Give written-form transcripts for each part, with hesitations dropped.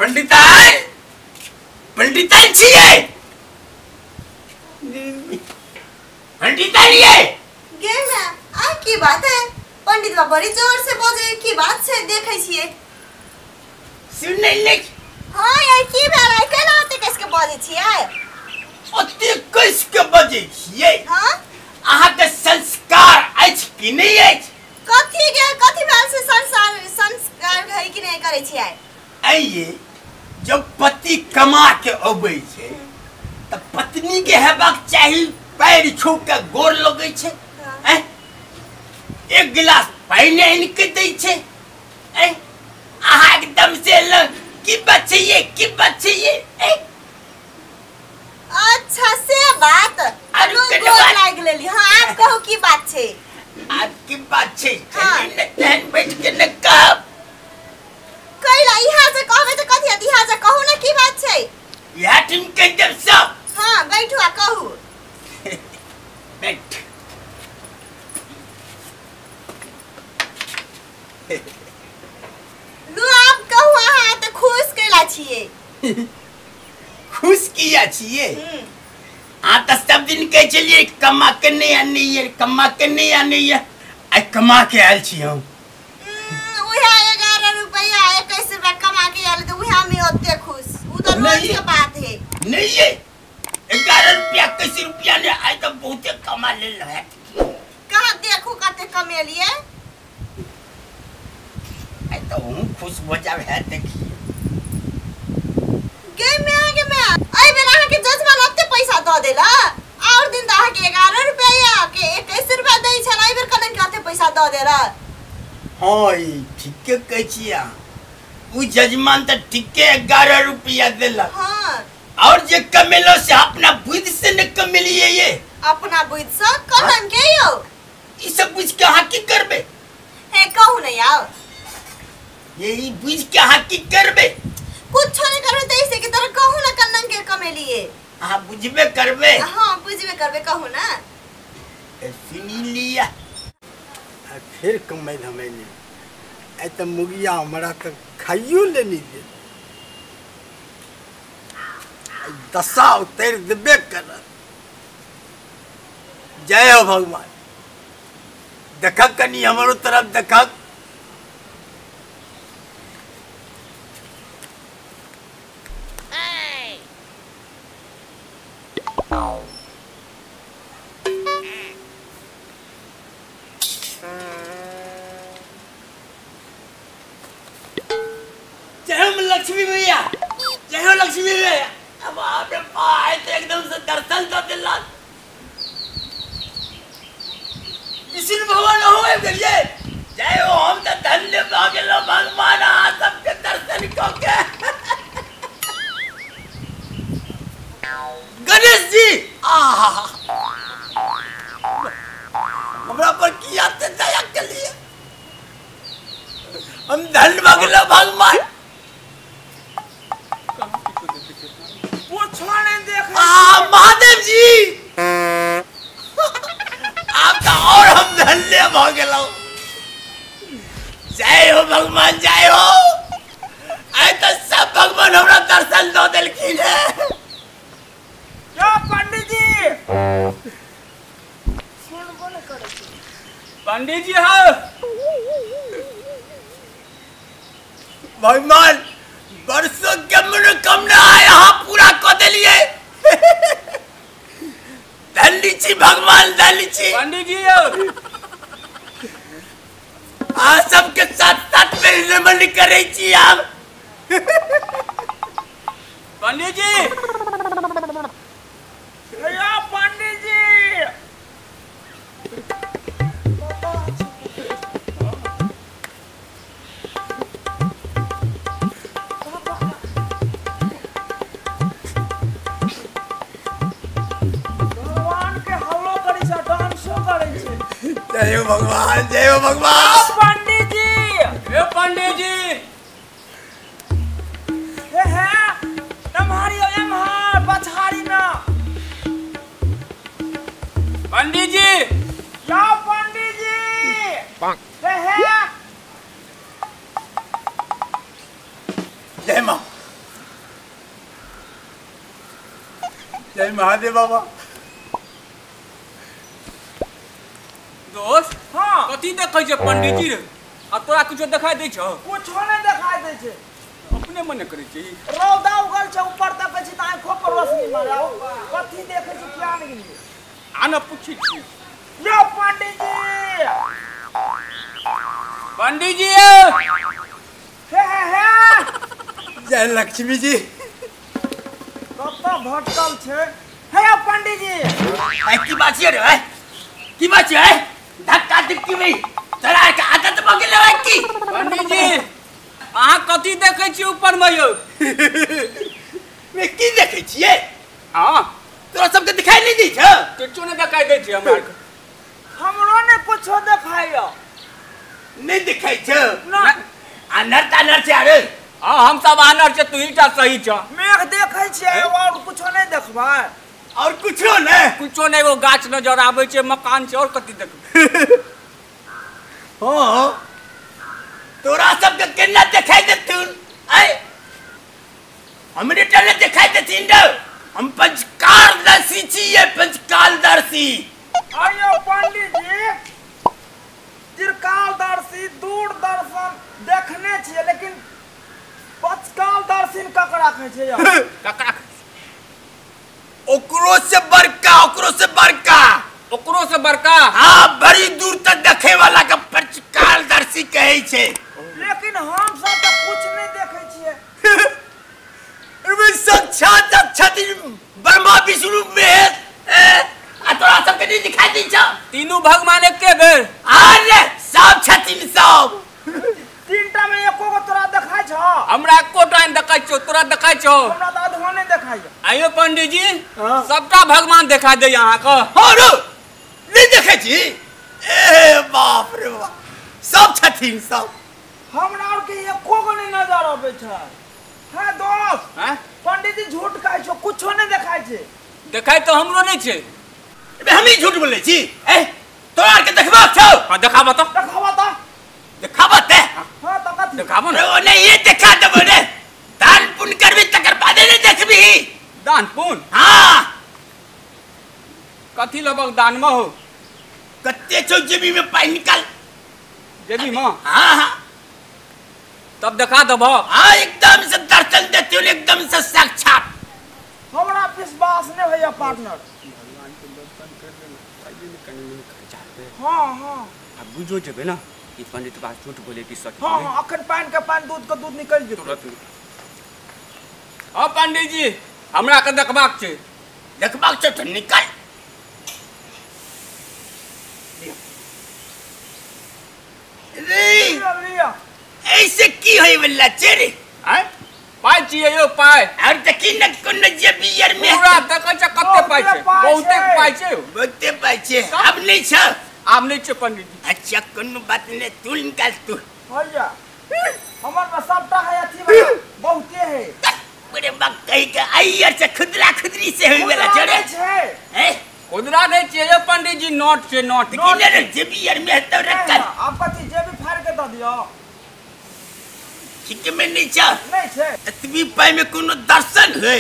पंडिताइन, पंडिताइन छियै? पंडिताइन ये गे मैं आ की बात है? पंडित बा बड़ी जोर से बजे, की बात छै? देखै छियै सुनै नै। हां यार की भेल? आइ केना ओते कस के बजै छियै? ओते कस के बजै छियै? हां, अहाँ के संस्कार अछि कि नै अछि? कथी के कथी भेल से संस्कार संस्कार है कि नै करै छियै? आइये जब पति कमा के अबै छै त पत्नी के हेबाक चाही पैर छू के गोर लगै छै, हैं? एक गिलास पानि आनि के दै छै, हैं? अहाँ एकदम से ल की बात छै ये, की बात छै ये? अच्छा से बात, अरे गोर लाग लेली। हां आप कहू की बात छै? आप की बात छै? चली ने तहन बैठ के न कहब। कैला इहाँ से कहबै त कथी हत? इहाँ से कहू ना की बात छै? इहाँ टीम कहि देब सब। हां बैठू आ कहू। बैठ। लू आप कहू, अहाँ त खुश कैला छियै? खुश किया छियै? आ त सब दिन कहै छलियै कमा के नहि आनैये, कमा के नहि आनैये, आइ कमा के आयल छी हम। उहे 11 रुपया 21 रुपया कमा के आयल त उहे में ओते खुश। उ त रोज के बात है। नहीं ये 11 रुपया 21 रुपया ने आइ त बहुते कमा लेल है। कहाँ देखू कते कमेलिए? आइ त हम खुश भ जाब है देखिए। गे मैं गे मैं एहि बेर अहाँ के जजमान ओते पैसा द देला, और दिन त अहाँ के 11 रुपया के 21 रुपया दै छल, एहि बेर कदन के ओते पैसा द देला? हाँ ठीके कहै छी अहाँ, उ जजमान त ठीके 11 रुपया देलक। हाँ, और जे कमेलो से अपना बुद्धि से न कमेलिए ये। अपना बुद्धि से कदन के यो? ई सब बुझ के अहाँ की करबे? हे कहू नहीं आओ, यही बुझ के अहाँ की करबे? कुछ नहीं करबे त ऐसे के तरह कहू ना कन्नन के कमेलिए। अहाँ बुझबे करबे? हां बुझबे करबे, कहू ना। सुनी लिया आ फिर कमाई धमाई आइ त मुगिया हमरा त खाइयो ले नहीं दे, दशा उतर देबे करत। जय हो भगवान, देखक कनी हमरो तरफ देखक। जय हो लक्ष्मी भैया, जय हो लक्ष्मी भैया। अब आप आए तो एकदम से दर्शन तो दिला। विष्णु भगवान हो गए, जय हो। हम तो धन्य भ गेलो भगवान, आ सबके दर्शन क के। गणेश जी आहा, हमरा पर किया ते दया के लिए हम धन्य भ गेलो भगवान। महादेव जी आप तो और हम धन्य भ गेलो। जय हो भगवान, जय हो। आइ तो सब भगवान हमरा दर्शन दऽ देलखिन है। यो पंडित जी सुनबो न करै छी। पंडित जी हो भगवान, वर्षों के मनोकामना यहाँ पूरा क देलिए। धन्य छी भगवान, धन्य छी पंडित जी। आ सबके साथ साथ में नमन करै छी हम। पंडित जी, यो पंडित जी। जय हो भगवान, जय हो भगवान। पंडित जी, हे पंडित जी, हे हे एम्हारी एम्हार पछाड़ी ना। पंडित जी, या पंडित जी, हे हे। जय माँ, जय महादेव बाबा। दोस्त हाँ कथी देखै छै पंडित जी रे? आ तोरा कुछो देखाई दै छौ? कुछो नहीं देखाई दै छै। अपने मने करै छै। रौदा उगल छै ऊपर तक छै त आंखो पर रोशनी मारे। कथी देखै छै क्या नहीं गेलियै? आ न पूछै छी। यो पंडित जी, पंडित जी हे हे हे। जय लक्ष्मी जी। कत भटकल छै? हे पंडित जी। ए की बात छै रे? की बात छै? धक्का धक्की में तोरा के आदत भ गेल है की? पंडित जी अहाँ कथी देखै छी ऊपर में यौ? वे की देखै छियै? हां तोरा सबके दिखाई नहीं दै छौ? किछो नहीं देखाई दै छै हमरा के। हमरो ने कुछो देखाई नहीं दिखाई छौ। ना आनर तानर छै अरे। हां हम सब आनर छै, तू ही टा सही छ। मेघ देखै छियै और कुछो नहीं देखबै। और कुछो नहीं? कुछो नहीं, वो गाछ नजर आबै छै, मकान छै, और कथी देखबै? हां तोरा सबके केना देखाई देथुन? आय हमरे टले देखाई देथिन रे। हम पंचकालदर्शी छियै, पंचकालदर्शी। आयो पंडित जी त्रिकालदर्शी दूरदर्शन देखने छियै, लेकिन पंचकालदर्शी ककरा कहै छै यौ? ककरा? ओकरो से बड़का, ओकरो से बड़का, ओकरो से बड़का। हाँ बड़ी दूर तक देखे वाला के पंचकालदर्शी कहै छै। लेकिन हम सब त कुछ नहीं देखै छियै। अरे साक्षात छथिन ब्रह्मा विष्णु महेश। आ तोरा सबके नहीं दिखाई दै छौ? तीनू भगवान एके बेर। अरे सब छथिन सब। तीनटा में एको गो तोरा देखाई छौ? हमरा एकोटा नहीं देखाई छौ, तोरा देखाई छौ? हमरा त आधो नहीं देखाई। आयो पंडित जी सबटा भगवान देखा दे अहाँ के। हाँ रो नहीं देखै छी? ए बाप रे बाप सब छथिन सब। हमरा और के एको गो नहीं नजर आबै छै। हां दोस्त हैं पंडित जी झूठ कहै छौ, कुछो नहीं देखाई छै। देखाई तो हमरो नहीं छै। अबे हम ही झूठ बोलै छी? ए तोरा आर के देखबाक छौ? हां देखाबऽ त। देखाबऽ त। देखाबऽ ते। हां त कथी देखाबऽ न? ओ नहीं ये देखा देबो रे। दान पुण्य करबी तकर बादे नहीं देखबी। दान पुण्य? हां कथी लेबक दान में हो? कते छौ जेबी में पाई निकाल। जेबी में? हां हां तब देखा देबो। हां एकदम से दर्शन देते हो, एकदम से साक्षात। हमरा विश्वास नहीं होइया पार्टनर। भगवान के दर्शन कर लेना पाइए में कनी मनी खर्चा हेतै। हां हां आ बुझो जेबै ना कि पंडित बा झूठ बोले कि सच। हां हां अखन पानि के पानि दूध के दूध निकल जेतै। हां पंडित जी हमरा के देखबाक छै। देखबाक छै त निकाल। रे ऐसे की होय वाला छै रे? आय पाइ छियै यौ पाइ। और देखी न कोन जेबी यार में पूरा देखै छै कते पाइ छै। बहुते पाइ छै, बहुते पाइ छै। आब नहीं छै, आब नहीं छै पंडित जी। अच्छा कोनो बात नहीं, तू निकाल तू। हो जा हमर में सबटा है अथी वाला बहुते है। बड़े बाप कहि के आई यार से खुदरा खुदरी से होय वाला छै रे। हैं खुदरा नहीं छियै यौ पंडित जी, नोट छै नोट। की ले जेबी यार में तो रख। आप कथी जेबी फाड़ के the दियौ? ठीक में नहीं छौ? नहीं छै। एतबी पाई में कोनो दर्शन है,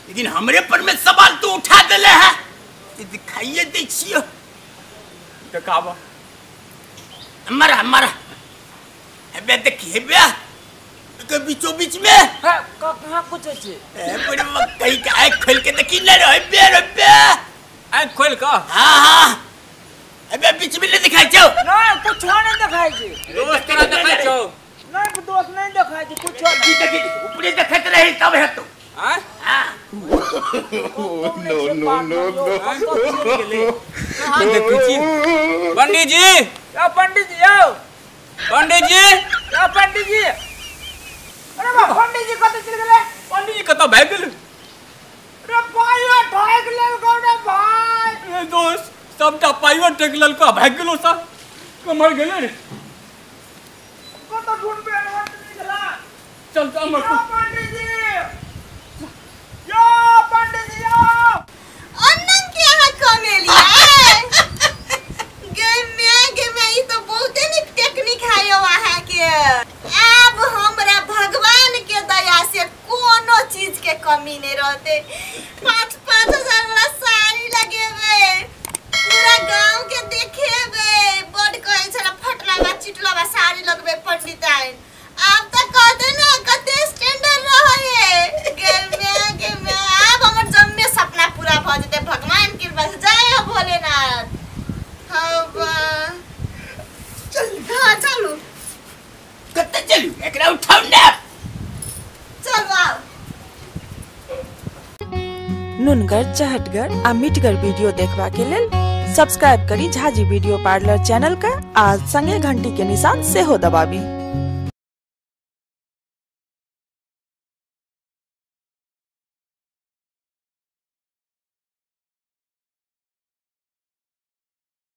लेकिन हमरे पर में सवाल तू उठा देले है। दिखाइए दै छियो। देखाबऽ। हमारा हमारा हेबे देखी हेबे के बीचों बीच में है कहाँ कुछ छै। ए बड़े कहीं के आँख खोल के देखी न रे हेबे रे आँख खोल के। हां हां हेबे बीच में नहीं दिखाई छौ? नहीं कुछ नहीं दिखाई छै। दोस्त तोरा देखाई छौ? नहीं दोस्त नहीं दिखाई छै कुछ नहीं। देखी ऊपरे देखत रही तब हेतौ। हां हां नो नो नो नो कहाँ देखै छी पंडित जी? यो पंडित जी यो पंडित जी यो पंडित जी। अरे बा पंडित जी कत चल गेलै? पंडित जी कत भागि गेलै? रे पाइयो ठोक लेलकौ रे भाई। रे दोस्त सबटा पाइयो ठोक लेलकौ भागि गेलौ सब कमर गेलै रे। कत ढूंढबे रे निकला। चल चल अमर पंडित जी यो पंडित जी यो। अन्नन के अहाँ कमेलियै गे मैं ई तो बहुते नीक टेक्निक है यौ अहाँ के। आब हमरा भगवान के दया से कोनो चीज के कमी नहीं रहते। 5 लगबे पंडिताइन। आब त कह दे ना कते स्टैंडर्ड रहे गे में आब हमर जम्मे सपना पूरा भ जेते भगवान कृपा से। जय हो भोलेनाथ। हां बा चल। हां चलू। कते चलू? एकरा उठाउ ना। चल आउ। नुनगर चहटगर आ मिठगर वीडियो देखबा के लेल सब्सक्राइब करी झाजी वीडियो पार्लर चैनल का आ संगे घंटी के निशान सेहो दबाबी।